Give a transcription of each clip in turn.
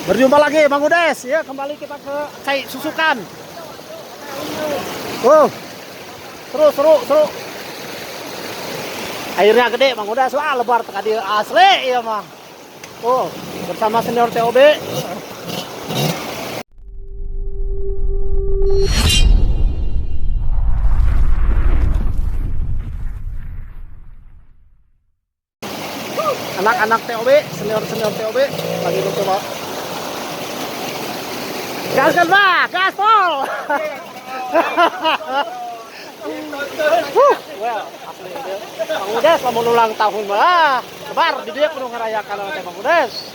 Berjumpa lagi Bang Udes ya, kembali kita ke Cai Susukan. Oh, seru seru seru. Airnya gede Bang Udes, wah lebar teka dia asli iya mah. Oh, bersama senior TOB. Anak-anak TOB, senior-senior TOB lagi mencoba. Gas kan Pak, gaspol. Well, asli dia. Bang Udes lamun ulang tahun mah, lebar di dia kudu ngerayakan teh Bang Udes.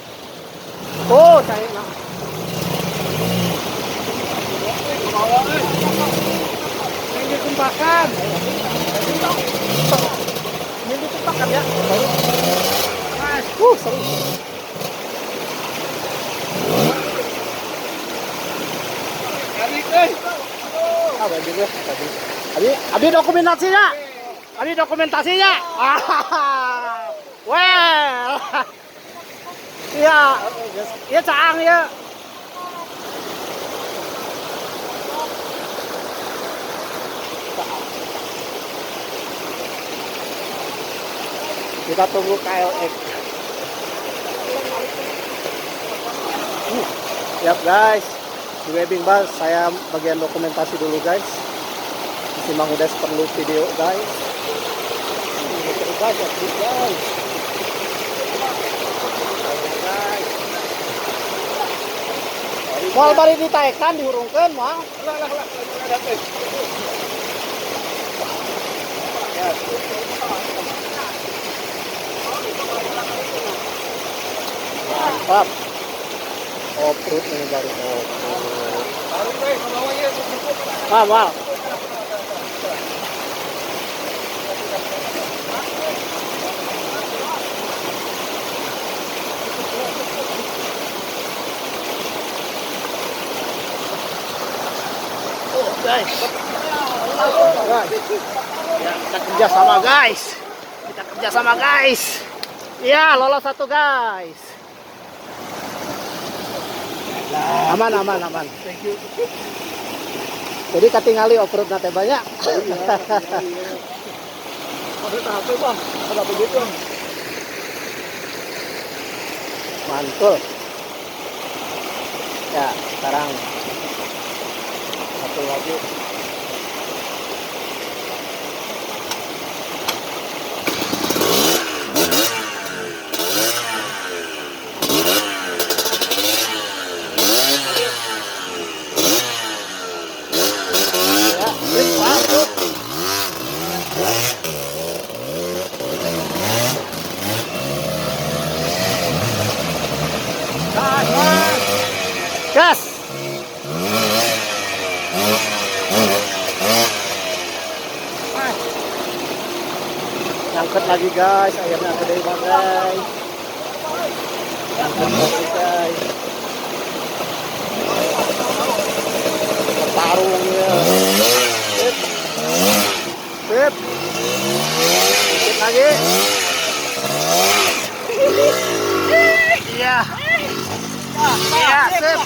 Oh, cai nah. Yang ditumpahkan. Ini ditumpahkan ya. Seru. Ah, bagus. Abi, abi dokumentasinya. Abi dokumentasinya. Well. Iya, iya caang ya. Kita tunggu KLX. Siap guys, di webbing bus saya bagian dokumentasi dulu guys. Si Mang Udes perlu video guys. Guys, guys. Guys. Moal bari ditaekan dihurungkeun moal. Lah lah lah. Mantap. Off-road ini baru off-road. Ah, wow. Oh, guys. Guys. Ya, kita kerja sama guys. Kita kerja sama guys. Ya, lolos satu guys. Aman, aman, aman. Thank you. Jadi katingali off-road nate banyak. Iya. Maksud HP bang, ada begitu bang. Mantul. Ya, sekarang satu lagi. Ya, sip, masuk. Gas, gas. Gas. Nyangkut lagi guys, akhirnya gede banget guys. Nyangkut lagi guys. Bertarung ya. Sip. Sip. Sip lagi. Iya. Iya, sip.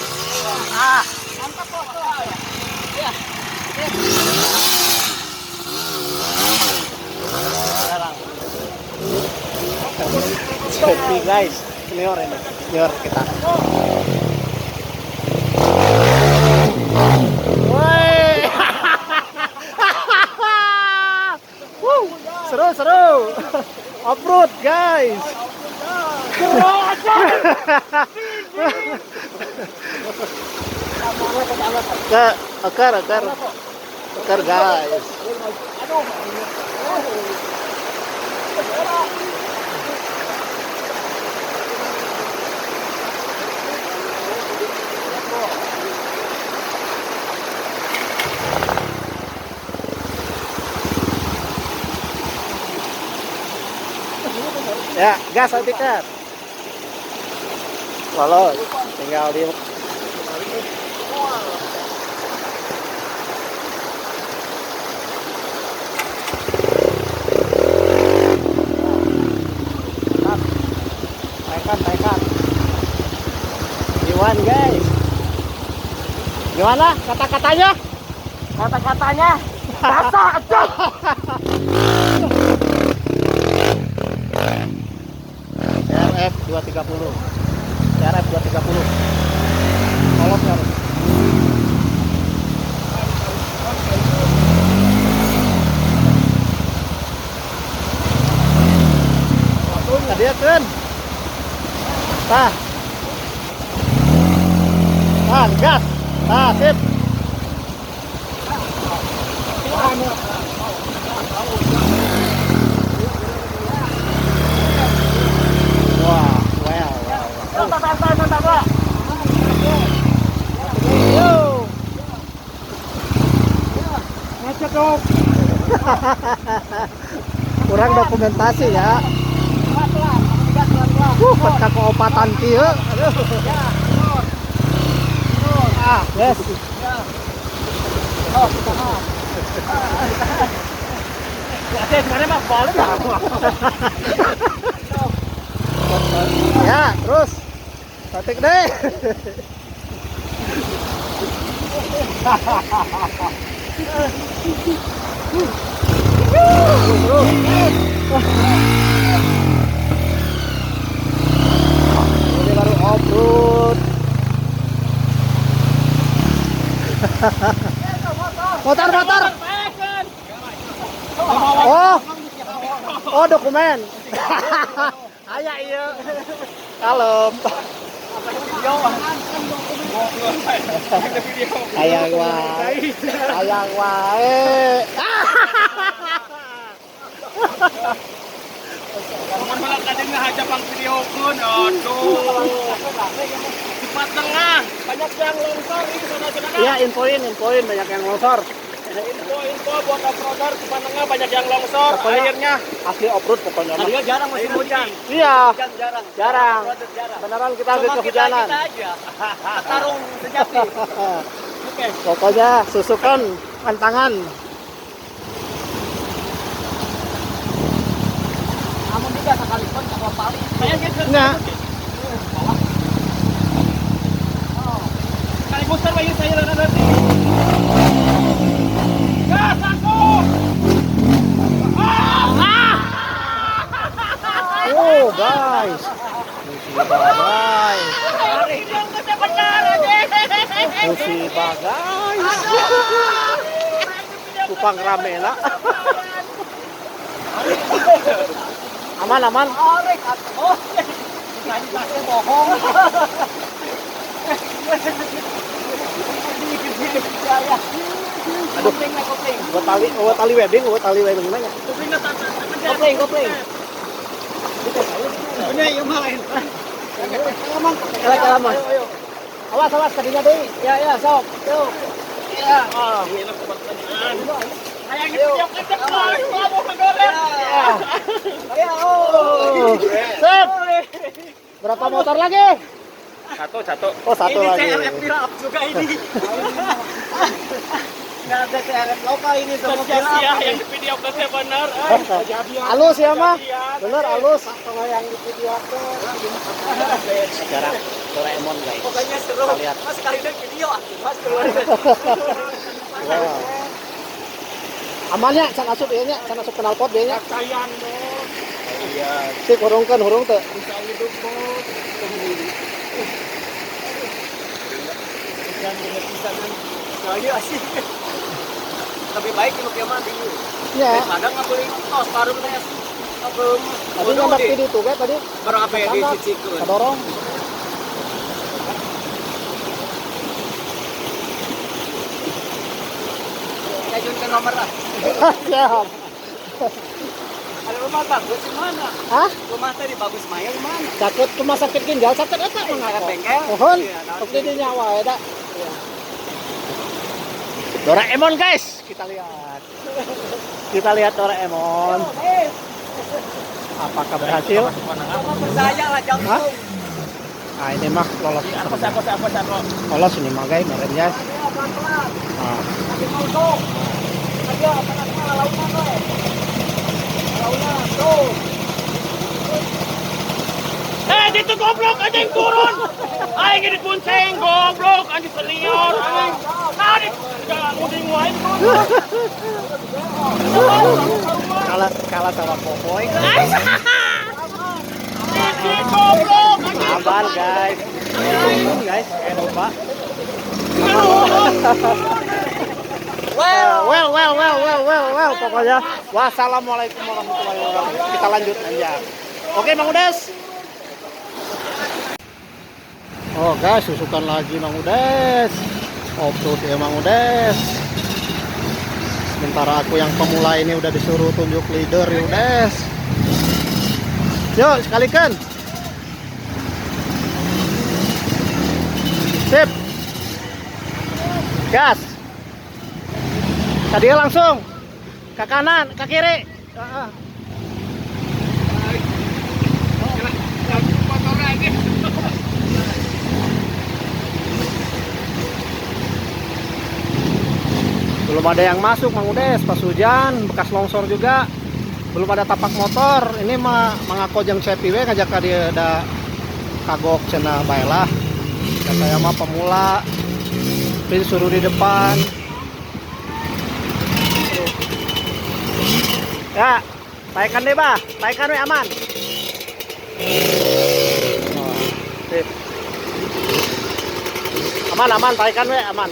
Ah. Mantap bos. Ya. Sekarang. Happy guys, senior ini, senior kita. Woi. Seru seru. Off-road guys. Ke, akar akar. Akar guys. Ya, gas tiket. Lolos, tinggal di Taikan, taikan. Di Iwan guys. Gimana kata-katanya? Kata-katanya basah aduh. CRF 230. CRF 230. Tolong ya. Tadi kan. Tah. Tah, gas. Tah, sip. Wah, wow, wow, wow. Yo. Ngecek dong. Kurang dokumentasi ya. Pelan-pelan, pelan-pelan. Pet kaopatan kieu. Aduh. Ya, turun. Turun. Ah, yes. Ya. Oh, tahan. Ya, sebenarnya mah balik ya. Ya, terus. Tatik deh. Terus. Ini baru off-road. Motor, motor. Oh. Oh, dokumen. Aya iya. Kalem. Hayang wae. Hayang wae. Bukan malah kadang ngahaja pang videokeun, aduh. Cepat tengah, banyak yang longsor ini saudara-saudara. Iya, infoin, infoin banyak yang longsor. Info-info buat off-roader Cepat Tengah banyak yang longsor, Pokoknya airnya asli off-road pokoknya. mah. Dia jarang musim hujan. Iya, Hujan jarang. Jarang. Off-roader jarang. Beneran kita habis Cuma kita, kehujanan. kita aja. Petarung sejati. Oke. Pokoknya susukan pantangan. Namun juga sekalipun kalau paling saya gitu. Enggak. Kali booster bayu saya nanti. Gas aku. Oh, guys. Musibah, guys. Musibah, guys. Kupang rame lah. Aman, aman. Arek oh. Tadi pasti bohong. Aduh. Kopling lah, kopling. Buat tali webbing mana? Kopling, kopling. Ini yang lain. Kala kala mas. Awas, awas tadinya deh. Ya, ya, sok. Yuk. Ya. Ah, ini kebetulan. Hayang video kenceng kamu ngegoreng. Ya. Ya, oh. Sip. Berapa motor lagi? Satu, satu. Oh, satu ini lagi. CRF kirap juga ini. Nggak ada CRF lokal ini semua kirap. Sia yang di video kenceng bener. Halus ya mah. Bener halus. Kalau yang di video aku Sekarang Doraemon guys. pokoknya seru. Kita lihat. Mas kali ini video ah, Mas keluar. Wow. Amannya, can asup ieu nya, can asup knalpot ieu nya. Sayang bos. Iya. Sip hurungkeun hurung teu. Bisa hidup bos. Dan bener bisa kan. Soalnya asik. Lebih baik kalau kieu mah di. Nya. Daripada ngabeli tos baru teh. Belum. Tadi ngambil di ditu ge tadi. Barang apa ya dicicikeun. Kadorong. Ngajuin ke nomor lah. Siap. Ada rumah bagus di mana? Hah? Rumah tadi bagus maya di mana? Sakit rumah sakit ginjal sakit eta mah Sakit bengkel. Mohon. Iya, nanti. Sok di nyawa eta. Doraemon guys, kita lihat. Kita lihat Doraemon. Apakah berhasil? Kamu percaya lah Hah? jantung. Nah, ini mah lolos. Aku, aku, aku, aku. Lolos ini mah guys, merenya. Ayo pelan-pelan. Nah, Lagi masuk. Ayo pelan-pelan launan we. Launan tuh. Eh, itu goblok aja yang turun. Aing ini Dibonceng goblok anjing senior anjing. Nah, di nguding wae. Kalah kalah sama Popoy. Goblok anjing. Aman guys. Guys, kayak lupa. Well, pokoknya wassalamualaikum warahmatullahi wabarakatuh. Kita lanjut aja. Oke, Mang Udes. Oh guys, susukan lagi Mang Udes. Off-road ya Mang Udes. Sementara aku yang pemula ini udah disuruh tunjuk leader ya Udes. Yuk, sekalikan. Sip. Gas. Tadi langsung ke kanan, ke kiri. Heeh. Belum ada yang masuk Mang Udes, pas hujan, bekas longsor juga. Belum ada tapak motor. Ini mah mangako jeung Cepi we ngajak ka dieu da kagok cenah bae lah. Da saya mah pemula. Tapi disuruh di depan. Ya, taikan deh, Bah. Taikan we aman. Oh, sip. Aman, aman, taikan we aman.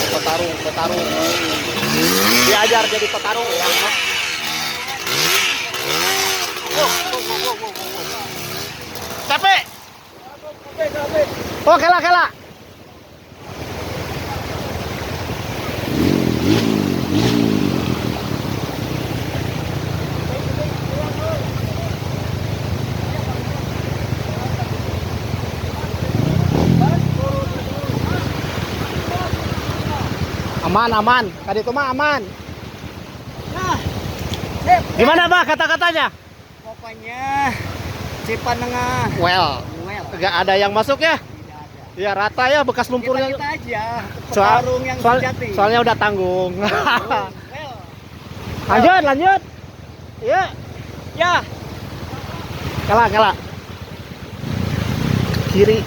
Petarung, petarung. Diajar jadi petarung ya. Capek. Oh, kela kela. Aman, aman. Tadi itu mah aman. Nah, sip. Gimana, Bah, kata-katanya? Pokoknya Cipanengah. Well, Well, nggak ada yang masuk ya? tidak ada. Ya rata ya bekas lumpurnya. Kita aja petarung yang sejati. Soalnya udah tanggung. Well. Lanjut, lanjut. Iya. Ya. Kalah, kalah. Kiri.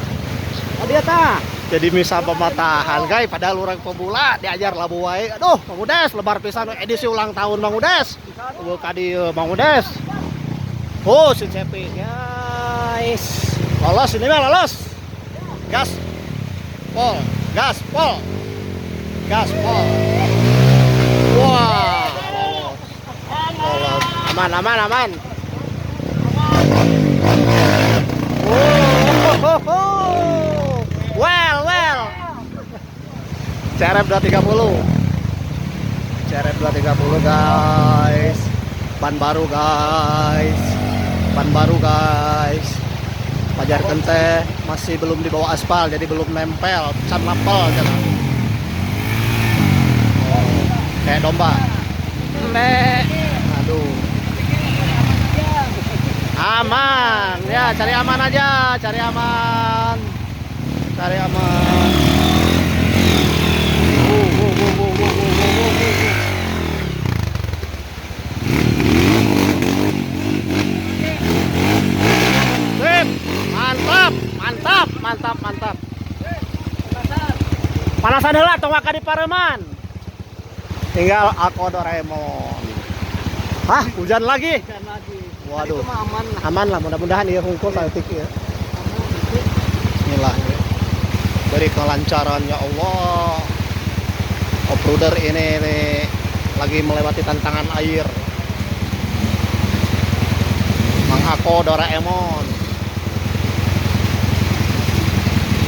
Oh, dia tah. Jadi misa pematahan guys, padahal orang pemula diajar labu wae. Aduh, Mang Udes lebar pisan edisi ulang tahun Mang Udes. Eueuh ka dieu Mang Udes. Oh, si Cepi guys. Lolos ini mah lolos. Gas. Pol, gas, pol. Gas, pol. Wah, lolos. Lolos. Aman, aman, aman. Oh, ho, ho, ho. Well, well. CRF 230. CRF 230 guys. Ban baru guys. Ban baru guys. Pajar kente masih belum dibawa aspal jadi belum nempel, can napel jangan. Oh, kayak domba. Mek. Aduh. Aman. Ya, cari aman aja, cari aman. Cari aman. Sip. Mantap, mantap, mantap, mantap. Panasan heula tong waka di pareman. Tinggal aku Doraemon. Hah, hujan lagi? Hujan lagi. Waduh. Itu mah aman lah. Aman lah, mudah-mudahan ya hungkul saeutik ya. Bismillah. Beri kelancaran ya Allah. Off-roader ini nih, lagi melewati tantangan air. Mang Ako Doraemon.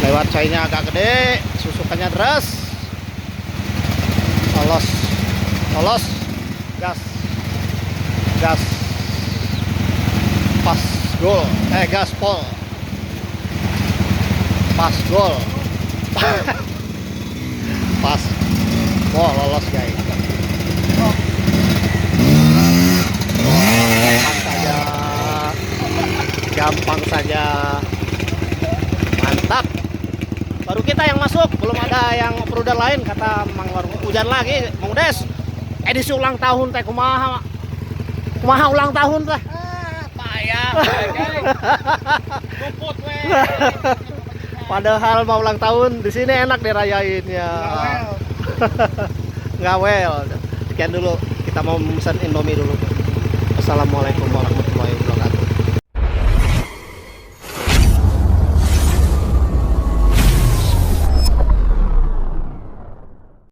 Lewat cainya agak gede, susukannya deras. Lolos. Lolos. Gas. Gas. Pas gol. Gas pol. Pas gol. Pas. Wah, lolos, guys. Gampang saja. Gampang saja. Mantap. Baru kita yang masuk, belum ada yang off-roader lain, kata Mang Warung. Hujan lagi, Mang Des. Edisi ulang tahun teh kumaha? Kumaha ulang tahun teh? Ah, payah. Luput we. Padahal mau ulang tahun di sini enak dirayainnya. Nggak well. Sekian dulu, kita mau pesan Indomie dulu. Assalamualaikum warahmatullahi.